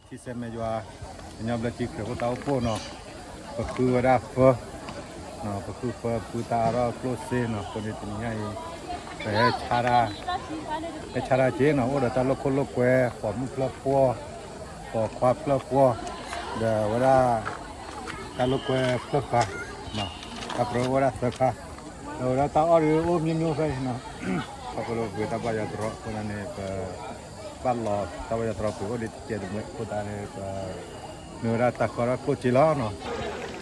ထံဆဲးမဲာ်ယွၤ, ကညီဘျၢထံခရံာ်ဖိသးအိၣ်ဖှိၣ်နီၤ, ပဃုဝဲဒၣ်ဖၢ, ပဃုဖၢ ပဃုတၢ်အါထီၣ်ကျိၣ်စ့နီၤ, အဃိန့ၣ်တနံၤညါအံၤ ပဟဲဆါတၢ်, ဟဲဆါတၢ်က့ၤနီၤ, အိၣ်ဒီးတၢ်လိာ်ခိၣ်လိာ်ကွဲ, ပိာ်မုၣ်ဖျၢၣ်ပှီၢ်, ပိာ်ခွါဖျၢၣ်ပှီၢ်, ဒီးဝဲဒၣ် တၢ်လိာ်ကွဲဖျၢၣ်ဃာ်, တၢ်ပြၢဝဲဒၣ်သၢခါ, ဒီးဝဲဒၣ်တၢ်အီၣ်ဒုးအိၣ်မျိုးမျိုးဖဲအံၤနီ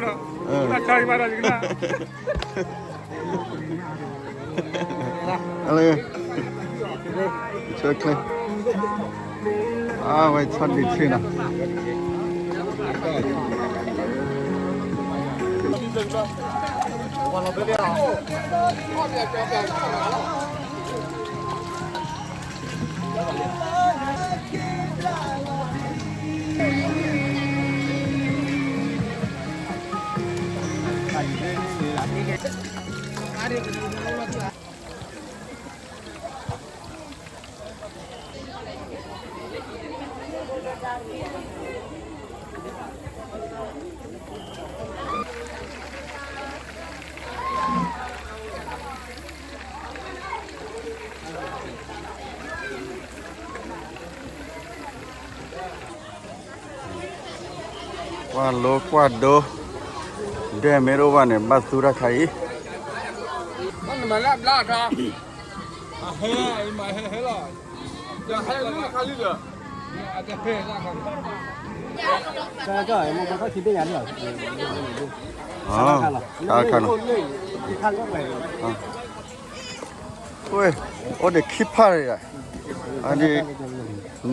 ၤ, ခီဖျိလၢပှ့ၤတၢ်ဘါယွၤတရီအဃိန့ၣ် ပ ဘၣ်လီၤတၢ်ဘါယွၤတရီပှ့ၤအိၣ်ဒံးတကဲးတမှဲးအဃိသတးန့ၣ် ပမ့ၢ်ဝဲဒၣ်တၢ်ဃၢထီၣ်ကျိၣ်စ့လီၤနီၤ. နတဲထံထံလီၤက့ၤလီၤလီၤ, တၢ်ဆါယွၤတရီနီၤ, တၢ်ဆါယွၤဘၣ်ဒီးယကနၣ် အဝဲ ဝဲဆီဒံးဆ့နီၤ. ကွၢ်လိကွၢ်ဒိ, ဒဲမ့ၢ်တအိၣ်ဘၣ်န့ၣ် ဘၣ်သူတၢ်ခါအံၤ. အိၣ်ဒီးခံဖးရၣ်,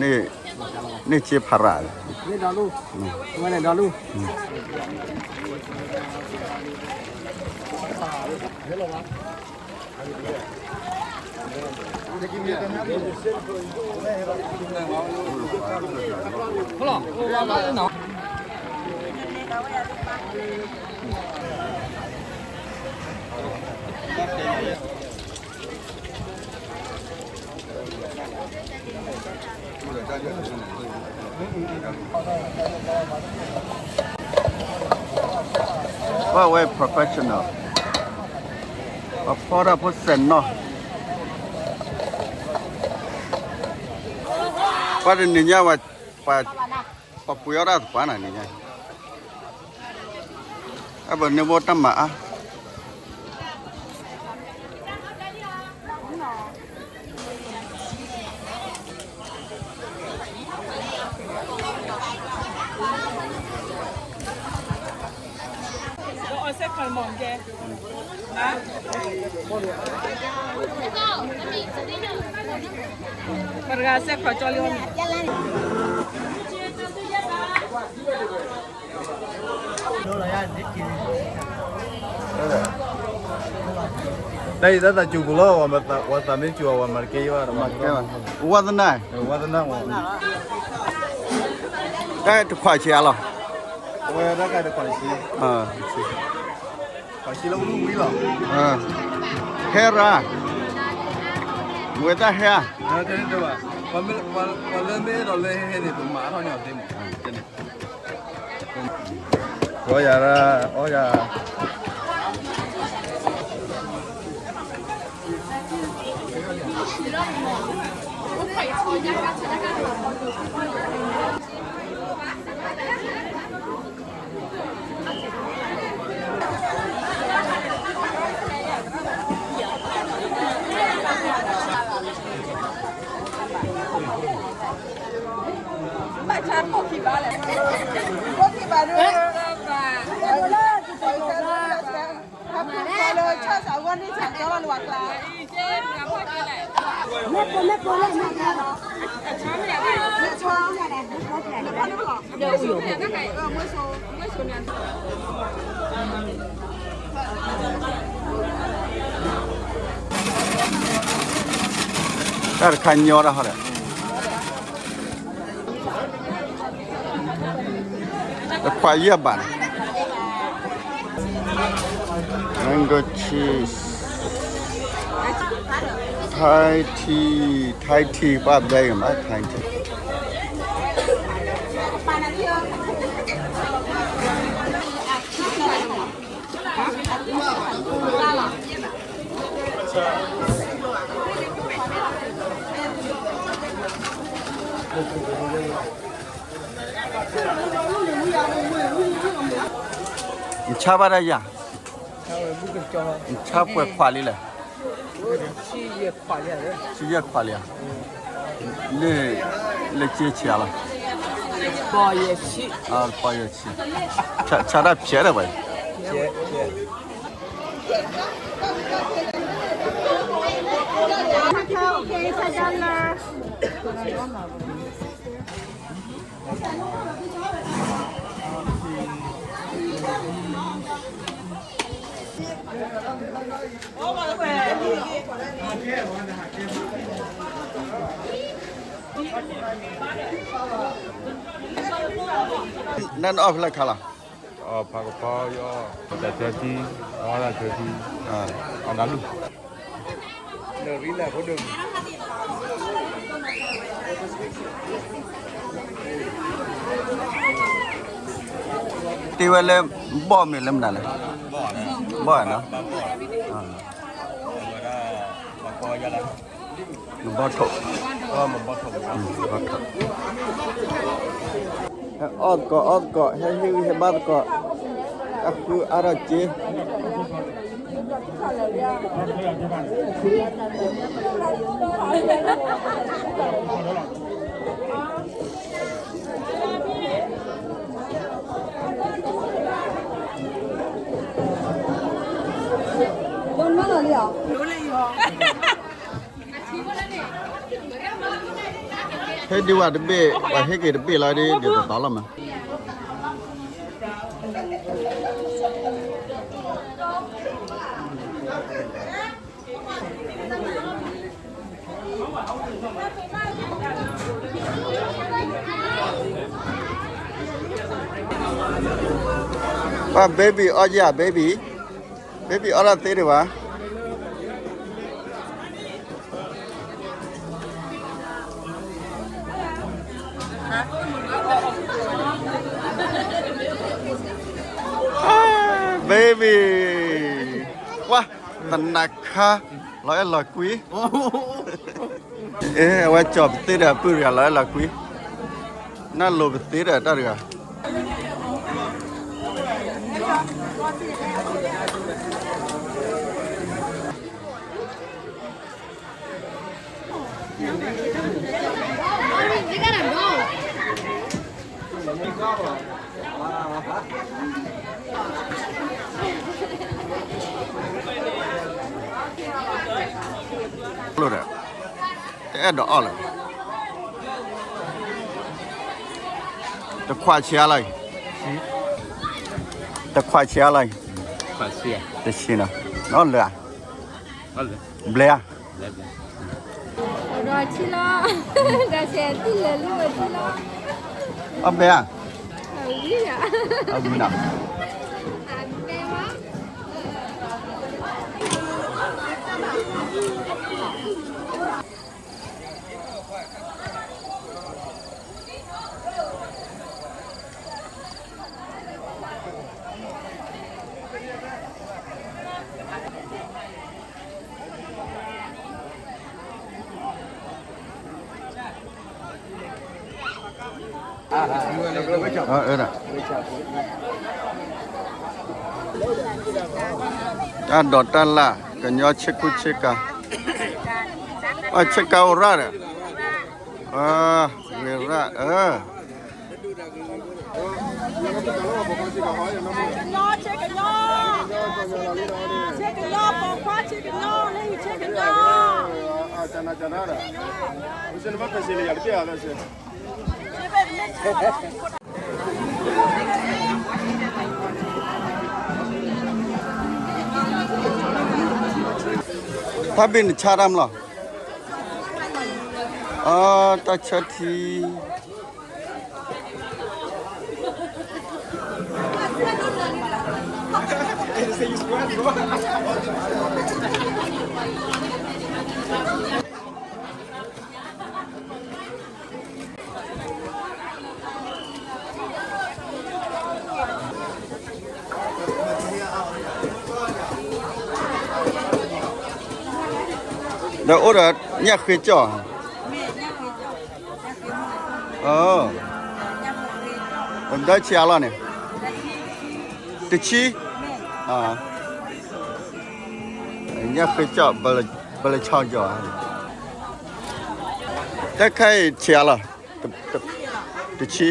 န့ၢ်စ့ဖးရၣ်, ပှၤဝဲ professional, ပှၤဖီတၢ်ဖိစဲးနီၤ, ပှၤတနံၤညါဝဲ, ပှၤပှ့ၤအီၣ်တၢ်သပှၢ်နၤနံၤညါ, အဘၣ်န့ၣ်ဘၣ်တၢ်မၤအါ ပတဂၤစဲးခွါကၠီလံအီၤန့ၣ်, တၢ်အံၤတၢ်သးစူၤပူၤလီၤ, ဝဲသးမ့ၢ်စူၤအီၤ ဝဲမၤတကဲယဘၣ်, ဝဲသနၢ်, ဝဲသနၢ်, တၢ်တခွးဆံးအါလီၤ, ဝဲတၢ်တခွးဆံး, ခွးဆံးလၢဝံၤလီၤ, ဟဲရၣ်, ဝဲတၢ်ဟဲ, ပှၤလၢမ့ၢ်အဲၣ်ဒိးလၢဟဲဟဲန့ၣ် ပမၤထီၣ်န့ၢ်အီၤသ့မး, အီယၤ, အီယၤ တၢ်တခါညီတၢ်ဟီဒီး တခွးယဲၢ်ဘးန့ၣ်, mango cheese, Thai tea, Thai tea ပှၤဘဲကမး Thai tea. နဆါဘၣ်တၢ်ယၤ, နဆါပှဲၤခွးလံလဲၣ်, ဆံယဲၢ်ခွးလံဧါ, လၢကၠ့ဆံးလီၤ, ပီၢ်ယဲၢ်ဆံး, ဆါတၢ်ဖျဲးဒီးပှၤ နအီၣ်ဖဲလဲၣ်ခါလီၤ, ဖးကဖီ, တၢ်ဆၢထံ, အီၣ်တၢ်ဆၢထံ, အီၣ်နၤလူၢ် တ့ဝဲလၢ ဘီၣ်မ့ၢ်လၢမနုၤလဲၣ်, ဘီၣ်နီၤ, မဘီၣ်ထိၣ်, မဘီၣ်ထိၣ်, အီၣ်သကိးအီၣ်သကိး ဟဲဟ့ၣ်ဂံၢ်ဟ့ၣ်ဘါသကိး, အဃုအါထီၣ်က့ၤ ဟ့ၣ်ဒံးဝဲတဘ့ၣ် ပှၤဟ့ၣ်က့ၤတဘ့ၣ်လီၤဒီး ဒ်သိးသိးလီၤမး. ပှၤ baby အီၣ်ယၤ baby, baby အီၣ်တၢ်သ့ဒံးဘၣ်. Baby, ဝါ, သနၤခါ, လီၤအဲၣ်လီၤကွံ, အဲ အဝဲကၠီၤပသ့ဒီးပုၢ်တဂၤ လီၤအဲၣ်လီၤကွံ, နၢ်လိၤပသ့ဒီးတၢ်တဂၤ. တအဲၣ်ဒိးအီၣ်လၢၤ, တခွးဆံးအါလီၤအံၤ, တခွးဆံးအါလီၤအံၤ, တဆံးနီၤ, နီၢ်လၢာ်ဧါ, ဘျဲဧါ, ဒီးဆံးလီၤ, ဒီးဆဲးတံၢ်လၢာ်လံဝဲဆံးလီၤ, အဘဲဧါ, အဝံၤနီၤ. အၢ တၢ်ဒိးတၢ်လၢ် ကညီဆ့ကူဆ့ကၤ, ဆ့ကၤအိၣ်ရၣ်ဒီး, ဂ့ၤရၣ်, အၢ ကညီ, ဆ့ကညီ, ဆ့ကညီ, ပိာ်ခွါဆ့ကညီ, လၢဟံၣ်ဆ့ကညီ, ဖးဘ့ၣ်နဆါတၢ်မလီၤ, အၢ တၢ်ဆၢထံ Say you swear, bro. ဒီးအိၣ်ဒီးညၣ်ဃ့ကၠီၣ်, ဒီးဆံးအါလီၤန့ၣ်, တဆံ, ညၣ်ဃ့ကၠီၣ်, ဘၣ်လၢဆီကၠီၣ်, တၢ်ခါအံၤဆံးအါလီၤ, တဆံ,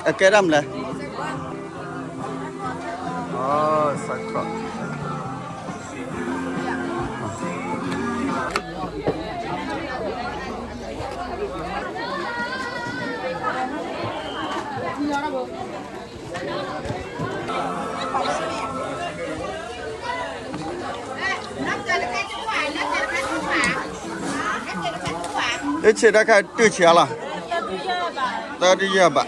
အကဲဒၣ်မလဲၣ်, စီၤခီၣ် အ့ၣ်ဆ့းတၢ်ခါတုၢ်ဆံးအါလီၤ, တၢ်တယၢၢ်ဘၣ်. ခ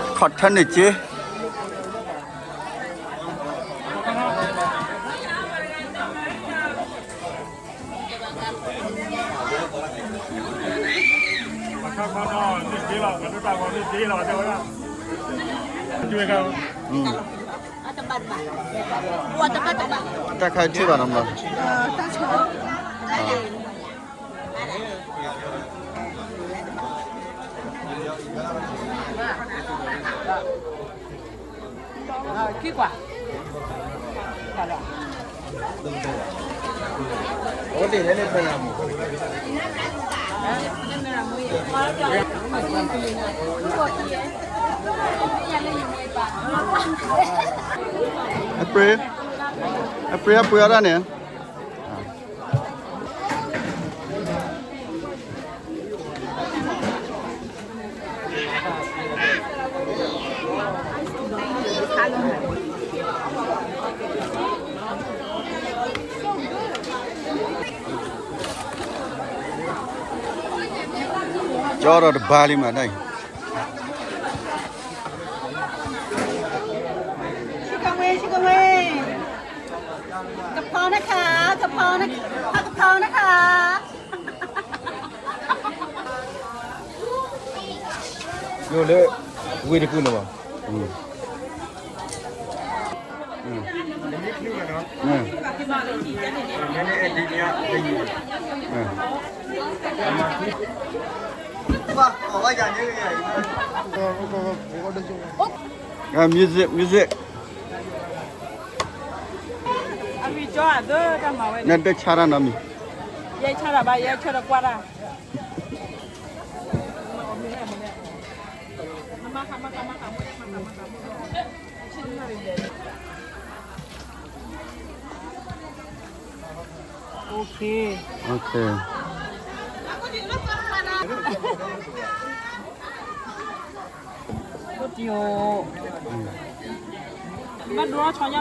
ီၣ်ထၢန့ၣ်က့ တၢ်ခါထံၣ်ဘၣ်နမး, ခံကွၢ်, အပှ့ၤ, အပှ့ၤ အပှ့ၤအီၤဒၣ်န့ၣ် ကၠီဒီးတဘါလံမးဒၣ်အံၤ, ကဖီနခါ, ကဖီနခါ, ကဖီနခါ. ယိၤလၢ ဝ့ၢ်တကုၢ်လၢၤဘၣ်, music music နတဆါတၢ်နီတမံၤ, ယဲဆါတၢ်ဘၣ် ယဲဆါတၢ်ကွၢ်တၢ် Okay. Okay. ဘၣ်ဒိဆီညါလၢကီး, ဆီညါဂၤအံၤ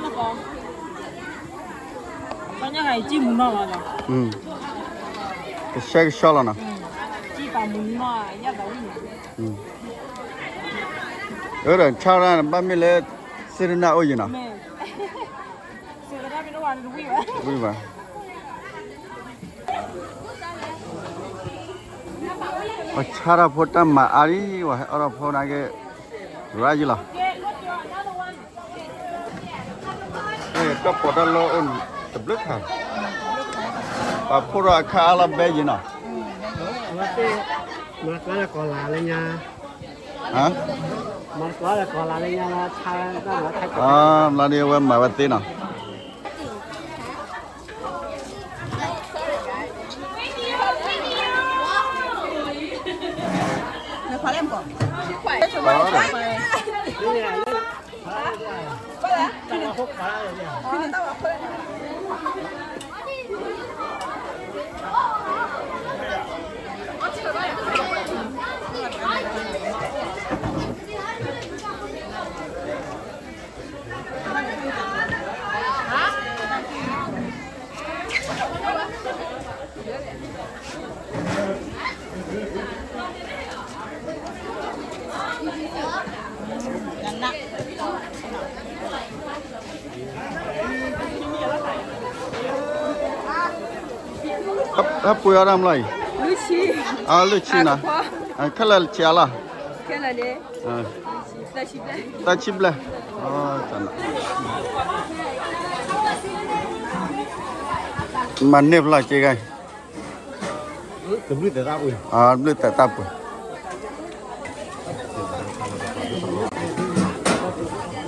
ကံၣ်မူနီၢ်လီၤ, ကဆှဲကဆှီလီၤနီၤ, ကံၣ်ပာ်မူနီၢ် ယၣ်သးဝံၣ်န့ၣ်, အၢ ဒီးဆါရၣ် ဘၣ်မ့ၢ်လၢ စ့တနၢ်အိၣ်ယံၤနီၤ, ဝံၣ်ဘၣ် ပှၤဆါထီၣ်ဖိတၢ်မၤအါလံ, ပှၤဟဲအီၣ်ထီၣ်ဖိနာ်က့ ရၢယံၤလီၤ, တၢ်ပီးတၢ်လီအိၣ်တဘျုးခါ, ပှၤဖိထီၣ်အခါအါလီၤဘဲယံၤနီၤ, မၤကျါလၢကီၤလၤလၢညါ, မၤကျါလၢကီၤလၤလၢညါလီၤ, ဆါတၢ်မၤ, မၤလီၤဒ်ဝဲမၤဝဲသ့နီၤ. တၢ်ပှ့ၤအီၣ်တၢ်မလီၤအံၤ, အလွံၢ်ဆံနီၤ, ခဲလၢာ်ဆံးအါလီၤ, သၢဆံဘျဲၣ်, မၤန့ၢ်ဖျီၣ်က့ဂၤအံၤ, တဘျုးသဲးတၢ်ပှ့ၤ, အီ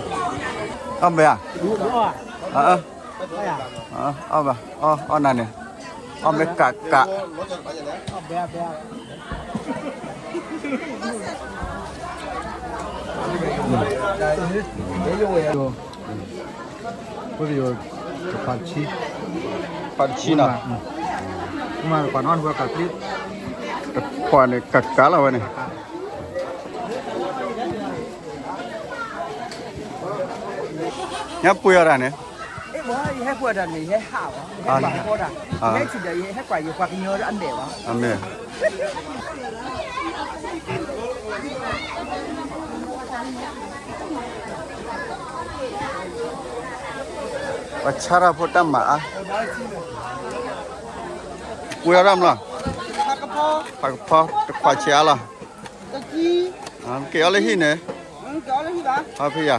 ၣ်ဘဲဧါ, အီၣ်ဘဲ, အီၣ်နၤန့ၣ်, အီၣ်မ့ၢ်ကးကး တခွးတဆံ, တခွးတဆံနီၤ, တခွးန့ၣ်ကကးလီၤဝဲန့ၣ်, ညၣ်ပှ့ၤအီၣ်တၢ်န့ၣ်, ယဟဲပှ့ၤတၢ်န့ၣ် ယဟဲဟးဝဲ, ယဟဲကွၢ်ဖီတၢ်, ယဟဲထံၣ်ဒီးယဟဲကွၢ်ယပှၤကညီအမဲာ်ဘၣ်, အမဲာ် ပှၤဆါတၢ်ဖိတၢ်မၤအါ, ပှ့ၤအီၣ်တၢ်မလီၤ, ဖးကဖီ တခွးဆံးအါလီၤ, က့ၤအီၣ်လၢဟံၣ်န့ၣ်, ဖဲယၤ,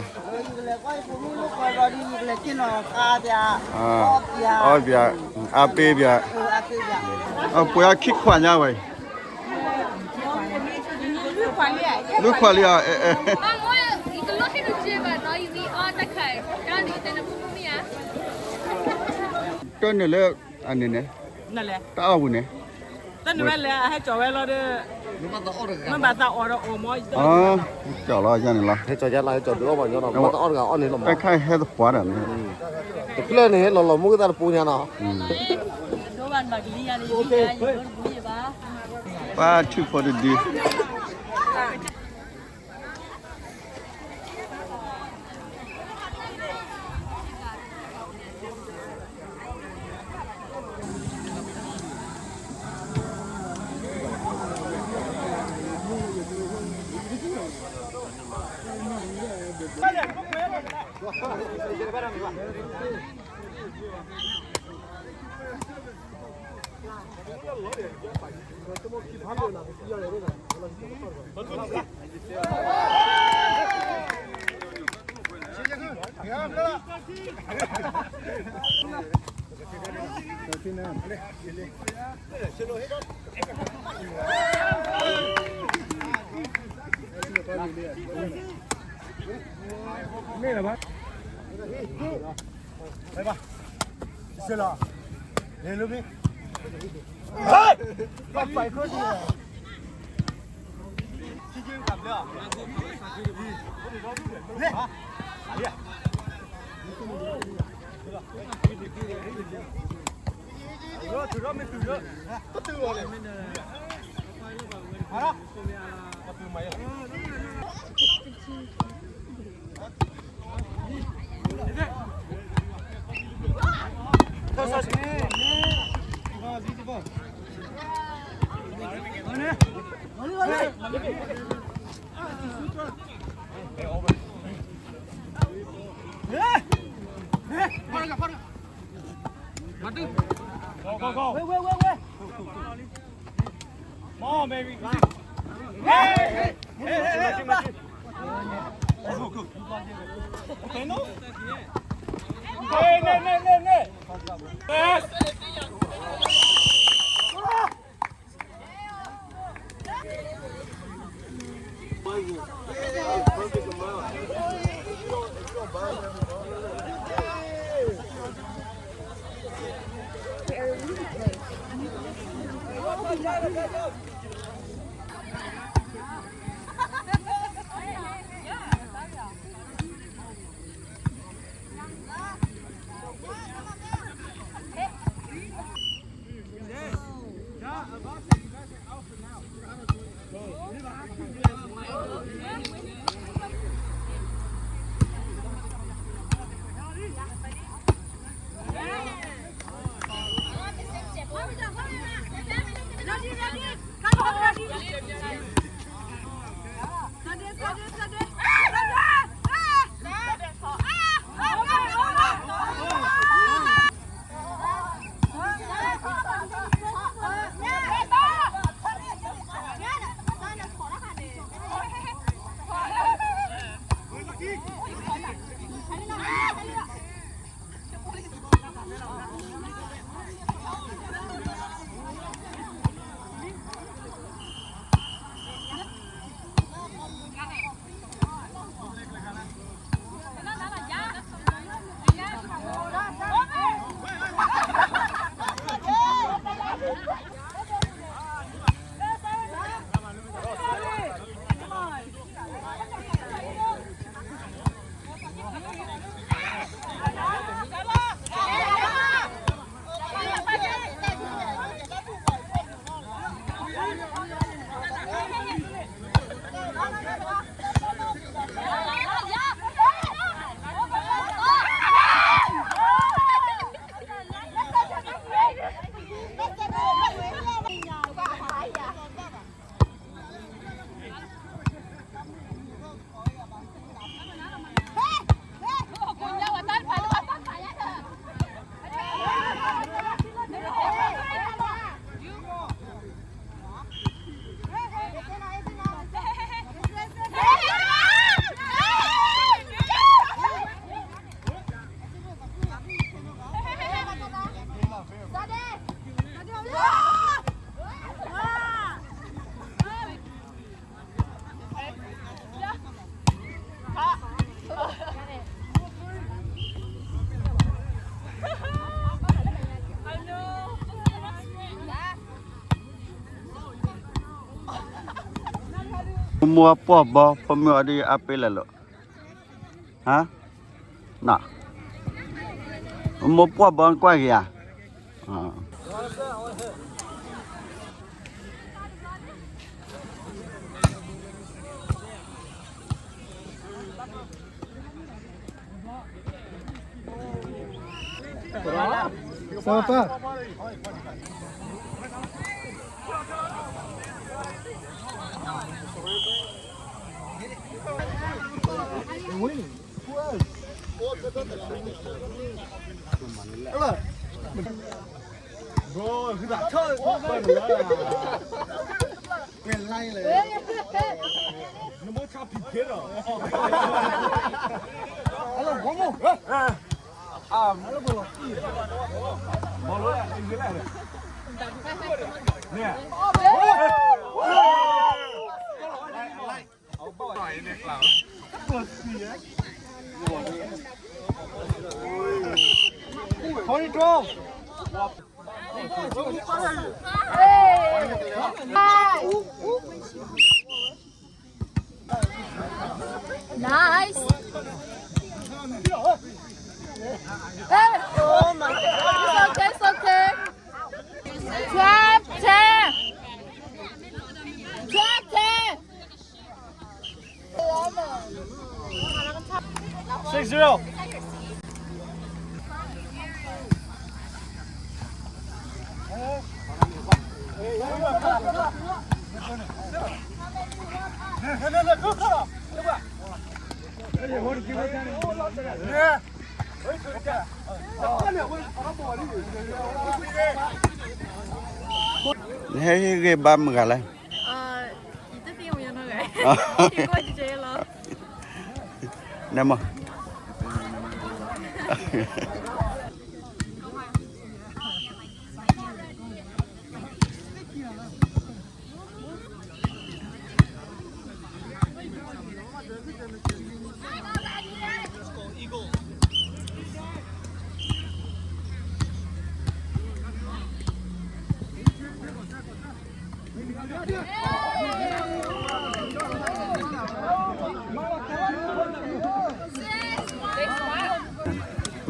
အီၣ်ဘၣ်, အါပ့ၤဘၣ်, ပှ့ၤအီၣ်ခံခွးညါဝဲအံၤ, လွံၢ်ခွးလံဧါ, တၢ်နုာ်လၢအန့ၣ်န့ၣ်, တၢ်အီၣ်ပူၤန့ၣ်, တၢ်နုာ်ဝဲလဲၣ် အဟဲကၠီၤဝဲလီၤဒီး, မ့ၢ်ဘၣ်သးအီၣ်ဒီးအီၣ်မ့ၢ်, ကၠီၤလီၤယါန့ၣ်လီၤ, ဟဲကၠီၤယါလၢဟဲကၠီၤဒုးအီၣ်မ့ၢ်ညီနီၤ, မ့ၢ်သးအီၣ်တဂၤအီၣ်န့ၣ်လီၤမ့ၢ်, တၢ်ခါဟဲသပှၢ်ဒီးန့ၣ်, တဖျၢၣ်န့ၣ် လီၤလီၤမူကသးတပူညါနီၤ, ပၢ်ထူၣ်ဖိတဒု မိၢ်ပှၢ်ဘီ ဖိမုၣ်အီၤဒ်အပ့ၤလဲၣ်လိာ်, ဟါ, န, မိၢ်ပှၢ်ဘီကွၢ်က့ၤဧါ. Nice. Hey, oh my God. It's okay, it's okay. Twelve ten. Twelve ten. Six zero. နဟဲဟ့ၣ်ဂ့ၢ်ဘၣ်မုၢ်ဂၤလဲၣ်. နမ့ၢ်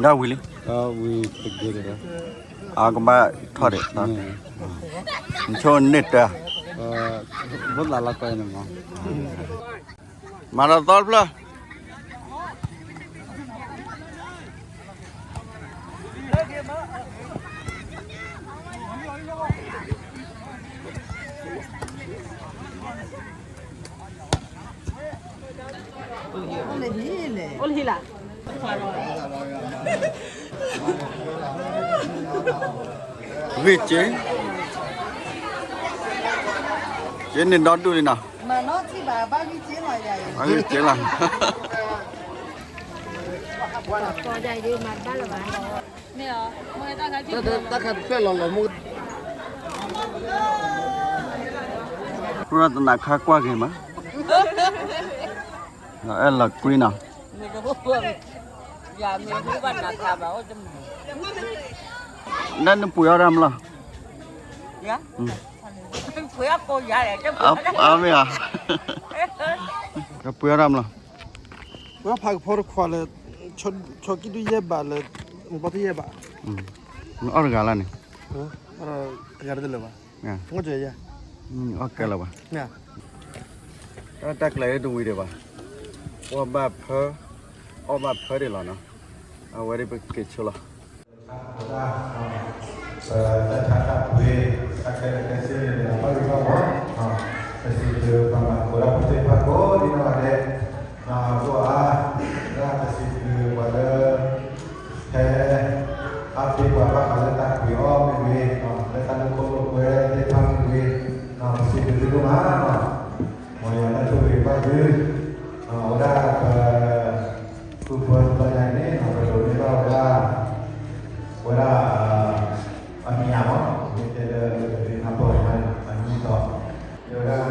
ဒၣ်ဝံၤလံ, ဝံၤတက့ၢ်, အကဘၣ်ထီၣ်ဒံး, နဆိန့ၢ်တၢ်, ဘိသးလီၤကီန့ၣ်မး, မၤဒီးသီတဖျၢၣ်. အိၣ်လၢဟံၣ်လီၤ, ဂ့ၢ်စ့, က့န့ၣ်ဒီဒူၣ်လံနီၤ, မၤနီၣ်ထံၣ်ဘၣ်ဘၣ်ဂ့ၢ်စ့လီၤ, ဘၣ်ဂ့ၢ်စ့လီၤ. ကီဒ်အံၤဒ်မၤတဘၣ်လၢၤဘၣ်. တၢ်ခါတဖျၢၣ်လီၤလီၤမူ, ဃုတနၤခါကွၢ်က့ၤမး, လီၤအဲၣ်လီၤကွံနီၤ, နနပှ့ၤအီၣ်တၢ်မလီၤ, မ့ၢ်ဧါ, နပှ့ၤအီၣ်တၢ်မလီၤ, ပှ့ၤဖးကဖီတခွးလၢ ဆီကံၣ်ဒုယဲၢ်ဘးလၢ မ့ၢ်ဘီတယဲၢ်ဘး, နအီၣ်တဂၤလၢန့ၣ်, အီၣ်တဂၤတလၢာ်ဘၣ်, အီၣ်ကဲလၢၤဘၣ်, တၢ်ကျဲၤတဝံၤဒံးဘၣ်, အီၣ်ဘၣ်ဖၢ, အီၣ်ဘၣ်ဖၢဒံးလီၤနီၤ, အဝဲဒၣ်ပက့ၤဆိလီၤ. ပတၢ်ထါတၢ်ပှ့ၤ တၢ်ခဲလၢာ်ခဲဆ့န့ၣ် ဘၣ်ဂ့ၤဘၣ်ဝီ, ပစံးဘျုးပှၤမၤသကိးတၢ်ဖိသ့ၣ်တဖၣ်ကိးဒ်နီၢ်ဂၤဒဲး, ဒီးအါ, ဒၣ်ပစံးဘျုးပှၤလၢ ဖဲ အါဖ့ပှၤဘၣ်ဃးလၢတၢ်ကွံာ်အီၤမ့ၢ်ဂ့ၤ, လၢတၢ်လိာ်ခိၣ်လိာ်ကွဲသ့ၣ်တဖၣ်မ့ၢ်ဂ့ၤ, ပစံးဘျုးသုဒိၣ်မး, မ်ယွၤလၢအဆိၣ်ဂ့ၤဘၣ်သု, အဝဲဒၣ်ပ ဃုပှၤတဘျီညါအံၤန့ၣ် ပဒိးန့ၢ်ဘၣ်ဝဲဒၣ်, ဝဲဒၣ်, အမံၤမး, မ့ၢ်တဲလၢပသ့ၣ်ညါပှၤန့ၣ် အမံၤဒီး, ဝဲဒၣ်,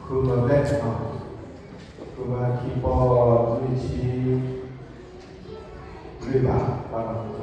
ဃုပှၤဘျဲၣ်, ဃုပှၤခံပီၢ်လွံၢ်ဆံလွံၢ်ဘး, ဘၣ်